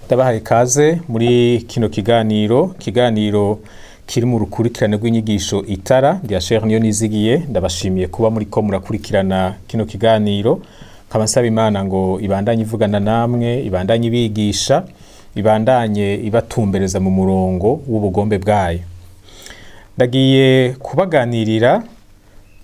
Ndabahaye ikaze muri kino kiganiro kiri mu rukurikirane rw'inyigisho Itara rya Sheikh Niyonizigiye. Ndabashimiye kuba muriko murakurikirana kino kiganiro, nkaba nsaba Imana ngo ibandanye ivugana namwe, ibandanye ibigisha, ibandanye ibatumbereza mu murongo w'ubugombe bwayo. Ndagiye kubaganirira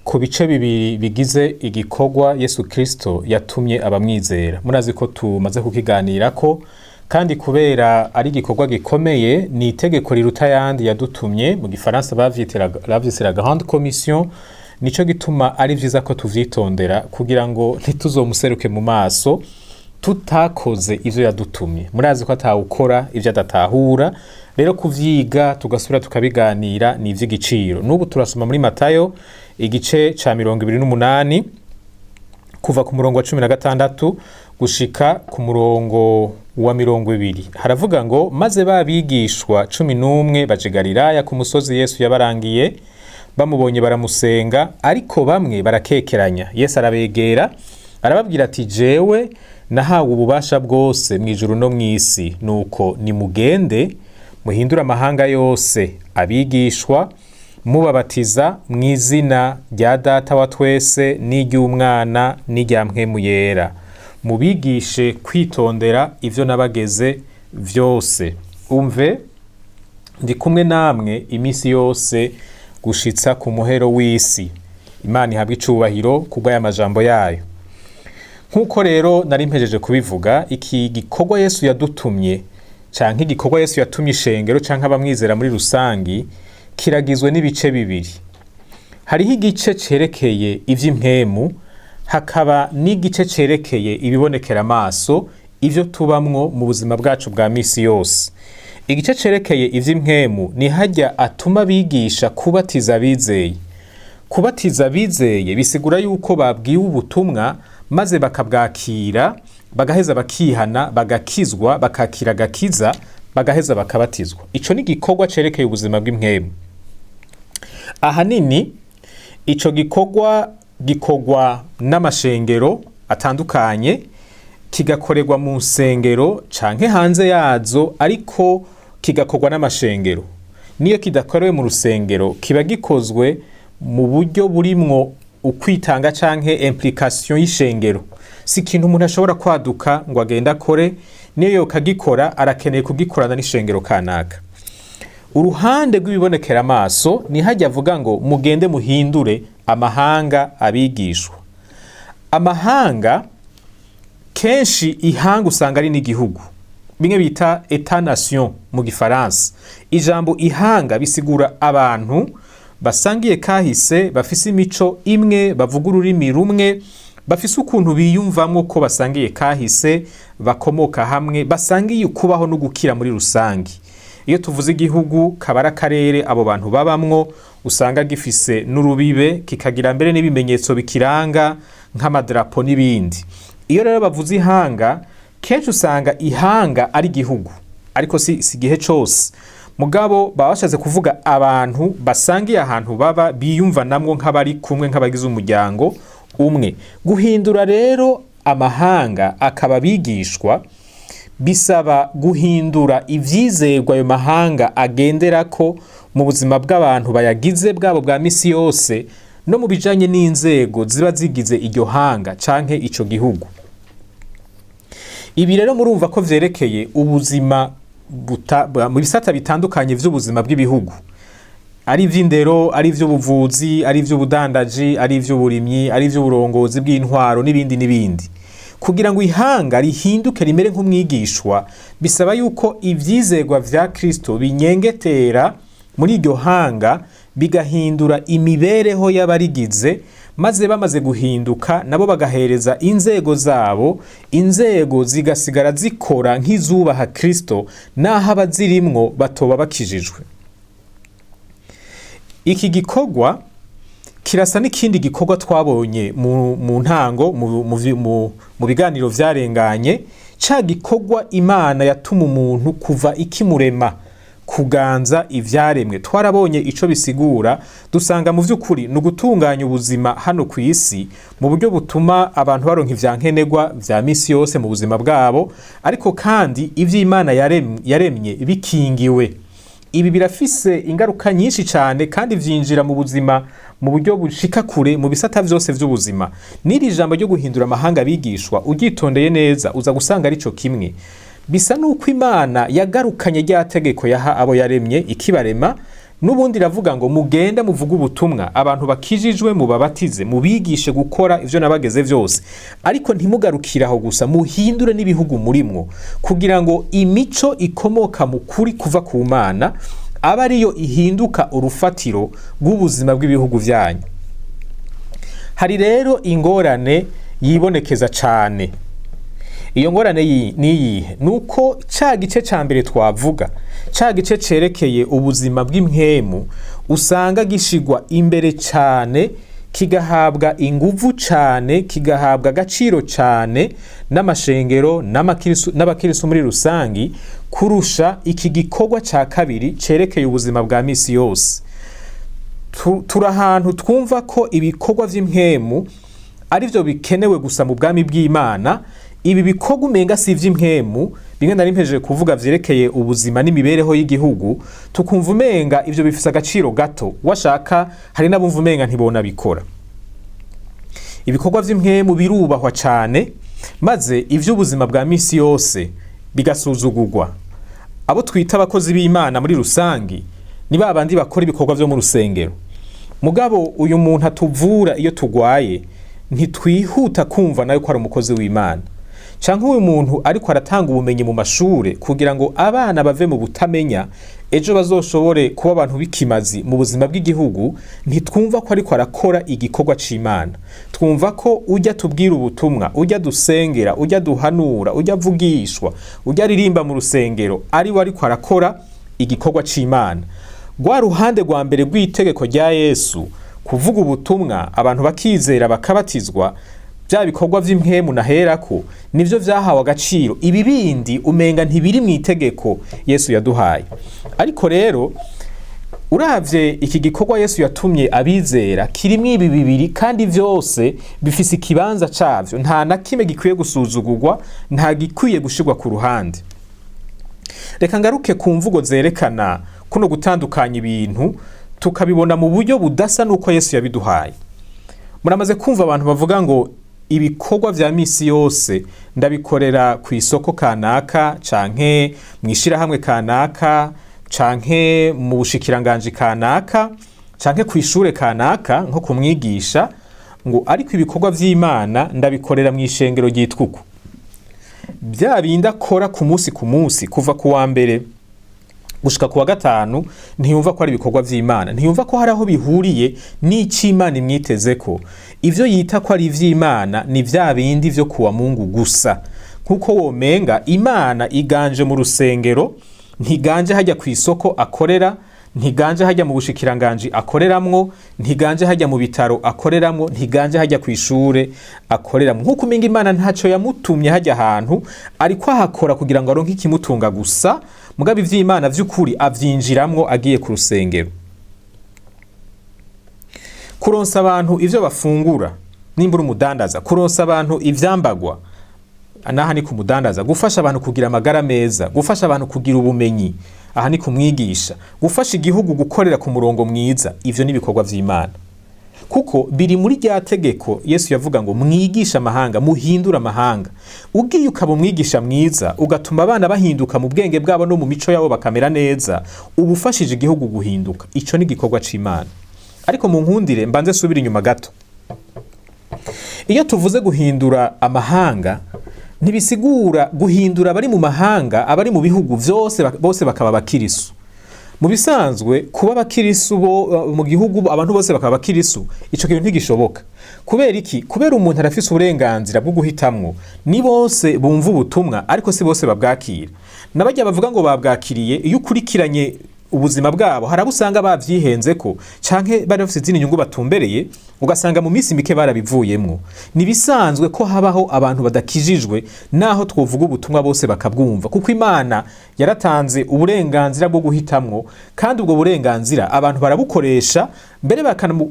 ku bice bibiri bigize igikorwa Yesu Kristo yatumye abamwizera. Murazi ko tumaze kukiganirako, kandi kubera ari igikorwa gikomeye, ni itegeko riruta ayandi yadutumye, mu gifaransa bavyise la grande commission. Nico gituma ari vyiza ko tuvyitondera kugira ngo ntituzomuseruke mu maso tutakoze ivyo yadutumye. Murazi ko atawukora ivyo adatahura, rero kuvyiga tugasubira tukabiganira ni ivy'igiciro. N'ubu turasoma muri Matayo igice ca 28, kuva ku murongo wa 16 gushika ku murongo wa 20. Haravuga ngo: "Maze ba bigishwa 11 baja i Galilaya ku musozi Yesu yabarangiye. Bamubonye baramusenga, ariko bamwe barakekeranya. Yesu arabegera, arababwira ati: 'Jewe nahawe ububasha bwose mu ijuru no mw'isi. Nuko nimugende muhindure amahanga yose abigishwa, mubabatiza mu izina rya Data wa twese n'iry'Umwana n'irya Mpwemu Yera. Mubigishe kwitondera ivyo nabageze vyose. Umve, ndi kumwe namwe iminsi yose gushitsa ku muhero w'isi.'" Imana ihabwe icubahiro kubw'aya majambo yayo. Nk'uko rero nari mpejeje kubivuga, iki gikorwa Yesu yadutumye, canke igikorwa Yesu yatumye ishengero canke abamwizera muri rusangi, kiragizwe n'ibice bibiri. Hariho igice cerekeye ivy'impwemu, hakaba n'igice cerekeye ibibonekera amaso, ivyo tubamwo mu buzima bwacu bwa misi yose. Igice cerekeye ivy'impwemu ni harya atuma abigisha kubatiza abizeye. Kubatiza abizeye bisigura yuko babwiwe ubutumwa maze bakabwakira, bagaheza bakihana, bagakizwa, bakakira agakiza, bagaheza bakabatizwa. Ico ni igikorwa cerekeye ubuzima bw'impwemu. Ahanini ico gikorwa gikorwa n'amashengero atandukanye, kigakorerwa mu nsengero canke hanze yazo, ariko kigakorwa n'amashengero. Niyo kidakorewe mu rusengero, kiba gikozwe mu buryo burimwo ukwitanga canke implication y'ishengero. Si ikintu umuntu ashobora kwaduka ngo agende akore, niyo yokagikora arakeneye kugikorana n'ishengero kanaka. Uruhande rw'ibibonekera amaso ni harya avuga ngo: "Mugende muhindure amahanga abigishwa." Amahanga, kenshi ihanga usanga ari n'igihugu, bimwe bita état nation mu gifaransa. Ijambo ihanga bisigura abantu basangiye kahise, bafise imico imwe, bavuga ururimi rumwe, bafise ukuntu biyumvamwo ko basangiye kahise, bakomoka hamwe, basangiye ukubaho no gukira muri rusangi. Iyo tuvuze igihugu, kaba ari akarere abo bantu babamwo, usanga gifise n'urubibe, kikagira mbere n'ibimenyetso bikiranga nk'amadarapo n'ibindi. Iyo rero bavuze ihanga, kenshi usanga ihanga ari igihugu, ariko si igihe cose. Mugabo baba bashatse kuvuga abantu basangiye ahantu baba, biyumvanamwo nk'abari kumwe, nk'abagize umuryango umwe. Guhindura rero amahanga akaba abigishwa bisaba guhindura ivyizerwa ayo mahanga agenderako mu buzima bw'abantu bayagize bwabo bwa misi yose, no mu bijanye n'inzego ziba zigize iryo hanga canke ico gihugu. Ibi rero murumva ko vyerekeye ubuzima mu bisata bitandukanye vy'ubuzima bw'ibihugu, ari ivy'indero, ari ivy'ubuvuzi, ari ivy'ubudandaji, ari ivy'uburimyi, ari ivy'uburongozi bw'intwaro n'ibindi n'ibindi. Kugira ngo ihanga rihinduke rimere nk'umwigishwa, bisaba yuko ivyizerwa vya Kristo binyengetera muri iryo hanga, bigahindura imibereho y'abarigize, maze bamaze guhinduka nabo bagahereza inzego zabo, inzego zigasigara zikora nk'izubaha Kristo, naho abazirimwo batoba bakijijwe. Iki gikorwa kirasa n'ikindi gikorwa twabonye mu ntango, mu biganiro vyarenganye, ca gikorwa Imana yatuma umuntu kuva ikimurema. Kuganza ivyaremwe twarabonye ico bisigura, dusanga mu vy'ukuri ni ugutunganya ubuzima hano ku isi mu buryo butuma abantu baronka ivyankenerwa vya misi yose mu buzima bwabo, ariko kandi ivy'Imana yaremye bikingiwe. Ibi birafise ingaruka nyinshi cane kandi vyinjira mu buzima mu buryo bushika kure mu bisata vyose vy'ubuzima. N'iri jambo ryo guhindura amahanga abigishwa, uryitondeye neza uza gusanga arico kimwe. Bisa n'uko Imana yagarukanye rya tegeko yaha abo yaremye ikibarema, n'ubundi iravuga ngo mugende muvuge ubutumwa, abantu bakijijwe mubabatize, mubigishe gukora ivyo nabageze vyose, ariko ntimugarukire aho gusa, muhindure n'ibihugu murimwo, kugira ngo imico ikomoka mu kuri kuva ku Mana abe ariyo ihinduka urufatiro rw'ubuzima bw'ibihugu vyanyu. Hari rero ingorane yibonekeza cane. Iyo ngorane niyihe? Nuko ca gice ca mbere twavuga, ca gice cerekeye ubuzima bw'impwemu, usanga gishigwa imbere cane, kigahabwa inguvu cane, kigahabwa agaciro cane n'amashengero n'abakirisu muri rusangi, kurusha iki gikorwa ca kabiri cerekeye ubuzima bwa misi yose. Turi ahantu twumva ko ibikorwa vy'impwemu arivyo bikenewe gusa mu bwami bw'Imana. Ibi bikorwa umenga si ivy'impwemu, bimwe nari mpejeje kuvuga vyerekeye ubuzima n'imibereho y'igihugu, tukumva umenga ivyo bifise agaciro gato, washaka hari n'abumva umenga ntibonabikora. Ibikorwa vy'impwemu birubahwa cane, maze ivy'ubuzima bwa misi yose bigasuzugurwa. Abo twita abakozi b'Imana muri rusangi ni ba bandi bakora ibikorwa vyo mu rusengero. Mugabo uyu muntu atuvura iyo tugwaye, ntitwihuta kumva nawe ko ari umukozi w'Imana. Canke uyu muntu ariko aratanga ubumenyi mu mashure kugira ngo abana bave mu butamenya, ejo bazoshobore kuba abantu b'ikimazi mu buzima bw'igihugu, ntitwumva ko ariko arakora igikorwa c'Imana. Twumva ko ujya tubwira ubutumwa, ujya dusengera, ujya duhanura, ujya avugishwa, ujya aririmba mu rusengero, ari we ariko arakora igikorwa c'Imana. Rwa ruhande rwa mbere rw'itegeko rya Yesu, kuvuga ubutumwa abantu bakizera bakabatizwa, bya bikorwa vy'impwemu naherako nivyo vyahawe agaciro. Ibi bindi umenga ntibiri mu itegeko Yesu yaduhaye. Ariko rero uravye iki gikorwa Yesu yatumye abizera kirimwo ibi bibiri, kandi vyose bifise ikibanza cavyo, nta na kimwe gikwiye gusuzugurwa, nta gikwiye gushirwa ku ruhande. Reka ngaruke ku mvugo zerekana kuno gutandukanya ibintu tukabibona mu buryo budasa n'uko Yesu yabiduhaye. Muramaze kumva abantu bavuga ngo ibikorwa vya misi yose ndabikorera ku isoko kanaka, canke mw'ishirahamwe kanaka, canke mu bushikiranganji kanaka, canke kw'ishure kanaka nko kumwigisha, ngo ariko ibikorwa vy'Imana ndabikorera mw'ishengero ryitwa uku. Bya bindi akora ku munsi ku munsi kuva ku wa mbere gushika ku wa gatanu, ntiyumva ko ari ibikorwa vy'Imana, ntiyumva ko hari aho bihuriye n'ic'Imana imwitezeko. Ivyo yita ko ari ivy'Imana ni vya bindi vyo kuwa Mungu gusa. Nkuko womenga Imana iganje mu rusengero, ntiganje hajya ku isoko akorera, ntiganje hajya mu bushikiranganji akoreramwo, ntiganje hajya mu bitaro akoreramwo, ntiganje hajya ku ishure akoreramwo. Nkuko umenga Imana ntaco yamutumye hajya ahantu, ariko ahakora kugira ngo aronke ikimutunga gusa, mugabo ivy'Imana vy'ukuri avyinjiramwo agiye ku rusengero. Kuronsa abantu ivyo bafungura, nimba uri umudandaza, kuronsa abantu ivyambagwa, naha ni ku mudandaza, gufasha abantu kugira amagara meza, gufasha abantu kugira ubumenyi, aha ni kumwigisha, gufasha igihugu gukorera ku murongo mwiza, ivyo ni ibikorwa vy'Imana. Kuko biri muri rya tegeko Yesu yavuga ngo mwigishe amahanga, muhindure amahanga. Ugiye ukaba umwigisha mwiza, ugatuma abana bahinduka mu bwenge bwabo no mu mico yabo bakamera neza, uba ufashije igihugu guhinduka. Ico ni igikorwa c'Imana. Ariko mu nkundire mbanze subira inyuma gato. Iyo tuvuze guhindura amahanga, ntibisigura guhindura abari mu mahanga, abari mu bihugu vyose bose bakaba abakirisu. Mu bisanzwe kuba abakirisu bo mu gihugu, abantu bose bakaba abakirisu, ico kintu ntigishoboka. Kubera iki? Kubera umuntu arafise uburenganzira bwo guhitamwo. Ni bose bumva ubutumwa, ariko si bose babwakira. N'abarya bavuga ngo babwakiriye, iyo ukurikiranye ubuzima bwabo, hari abo usanga bavyihenzeko canke bari bafise izindi nyungu batumbereye, ugasanga mu minsi mike barabivuyemwo. Nibisanzwe ko habaho abantu badakijijwe naho twovuga ubutumwa bose bakabwumva, kuko Imana yaratanze uburenganzira bwo guhitamwo, kandi ubwo burenganzira abantu barabukoresha, mbere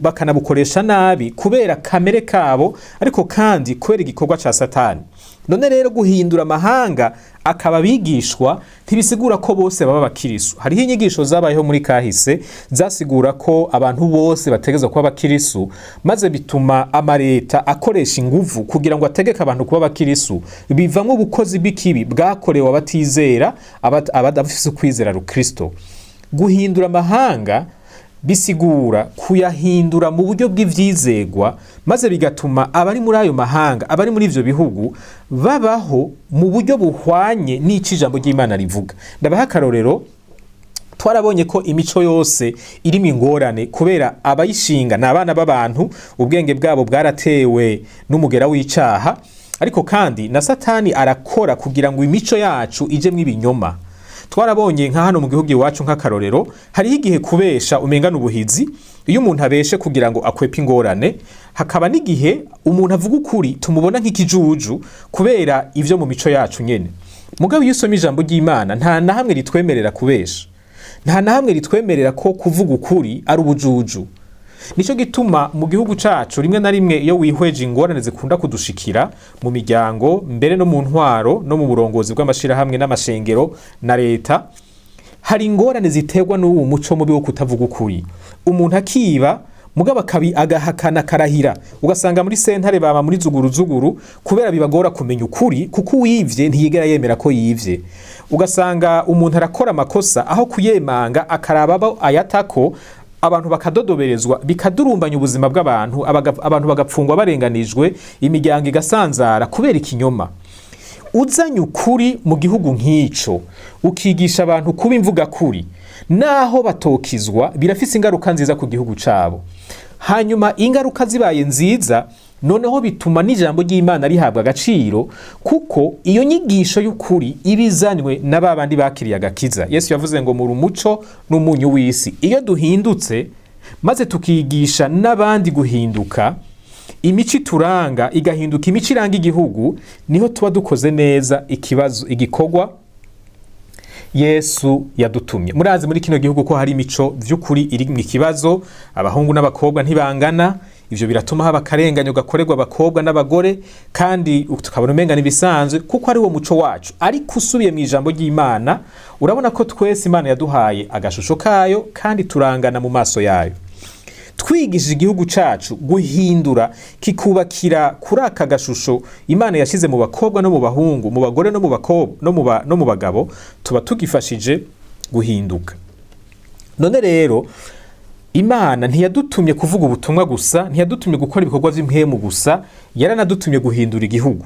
bakanabukoresha nabi kubera kamere kabo, ariko kandi kubera igikorwa ca Satani. None rero guhindura amahanga akaba abigishwa ntibisigura ko bose baba abakirisu. Hariho inyigisho zabayeho muri kahise zasigura ko abantu bose bategerezwa kuba abakirisu, maze bituma amareta akoresha inguvu kugira ngo ategeke abantu kuba abakirisu. Bivamwo ubukozi bw'ikibi bwakorewe abatizera, abadafise ukwizera rukristo. Guhindura amahanga bisigura kuyahindura mu buryo bw'ivyizegwa, maze bigatuma abari muri ayo mahanga, abari muri ivyo bihugu babaho mu buryo buhwanye n'ico ijambo ry'Imana rivuga. Ndabaha akarorero. Twarabonye ko imico yose irimo ingorane kubera abayishinga ni abana b'abantu, ubwenge bwabo bwaratewe n'umugera w'icaha, ariko kandi na Satani arakora kugira ngo imico yacu ijemwo ibinyoma. Twarabonye nka hano mu gihugu iwacu nk'akarorero, hariho igihe kubesha umengana ubuhizi, iyo umuntu abeshe kugira ngo akwepe ingorane, hakaba n'igihe umuntu avuga ukuri tumubona nk'ikijuju kubera ivyo mu mico yacu nyene. Mugabo iyo usoma ijambo ry'Imana, nta na hamwe ritwemerera kubesha, nta na hamwe ritwemerera ko kuvuga ukuri ari ubujuju. Nico gituma mu gihugu cacu rimwe na rimwe iyo wihweje ingorane zikunda kudushikira mu miryango, mbere no mu ntwaro no mu burongozi bw'amashirahamwe n'amashengero na leta, hari ingorane ziterwa n'uwo muco mubi wo kutavuga ukuri. Umuntu akiba, mugabo akabi agahakana akarahira, ugasanga muri sentare baba muri zuguruzuguru kubera bibagora kumenya ukuri, kuko uwivye ntiyigera yemera ko yivye. Ugasanga umuntu arakora amakosa, aho kuyemanga akaraba abo ayatako, abantu bakadodoberezwa, bikadurumbanya ubuzima bw'abantu, abantu bagapfungwa barenganijwe, imiryango igasanzara kubera ikinyoma. Uzanye ukuri mu gihugu nk'ico, ukigisha abantu kuba imvuga kuri, naho batokizwa, birafise ingaruka nziza ku gihugu cabo. Hanyuma ingaruka zibaye nziza, noneho bituma n'ijambo ry'Imana rihabwa agaciro, kuko iyo nyigisho y'ukuri ibizanywe na ba bandi bakiriye agakiza. Yesu yavuze ngo muri umuco n'umunyu w'isi. Iyo duhindutse maze tukigisha n'abandi guhinduka, imico ituranga igahinduka imico iranga igihugu, niho tuba dukoze neza ikibazo igikorwa Yesu yadutumye. Murazi muri kino gihugu ko hari imico vy'ukuri iri mu kibazo, abahungu n'abakobwa ntibangana. Ivyo biratuma haba akarenganyo gakorerwa abakobwa n'abagore, kandi tukabona umenga n'ibisanzwe kuko ari wo muco wacu. Ariko usubiye mu ijambo ry'Imana, urabona ko twese Imana yaduhaye agashusho kayo kandi turangana mu maso yayo. Twigishije igihugu cacu guhindura kikubakira kuri aka gashusho Imana yashize mu bakobwa no mu bahungu, mu bagore no mu bakobwa no mu bagabo, tuba tugifashije guhinduka. None rero Imana ntiyadutumye kuvuga ubutumwa gusa, ntiyadutumye gukora ibikorwa vy'impwemu gusa, yaranadutumye guhindura igihugu.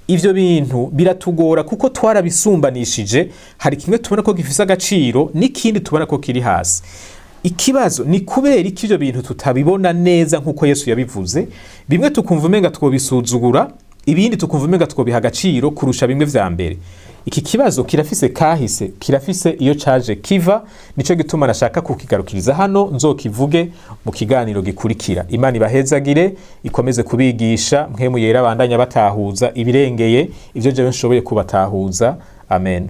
Ivyo bintu biratugora kuko twarabisumbanishije. Hari kimwe tubona ko gifise agaciro n'ikindi tubona ko kiri hasi. Ikibazo ni kubera iki ivyo bintu tutabibona neza nk'uko Yesu yabivuze? Bimwe tukumva umenga twobisuzugura, ibindi tukumva umenga twobiha agaciro kurusha bimwe vya mbere. Iki kibazo kirafise kahise, kirafise iyo caje kiva, nico gituma nashaka kukigarukiriza hano, nzokivuge mu kiganiro gikurikira. Imana ibahezagire, ikomeze kubigisha, mpwemu yera abandanya batahuza ibirengeye ivyo jewe nshoboye kubatahuza. Amen.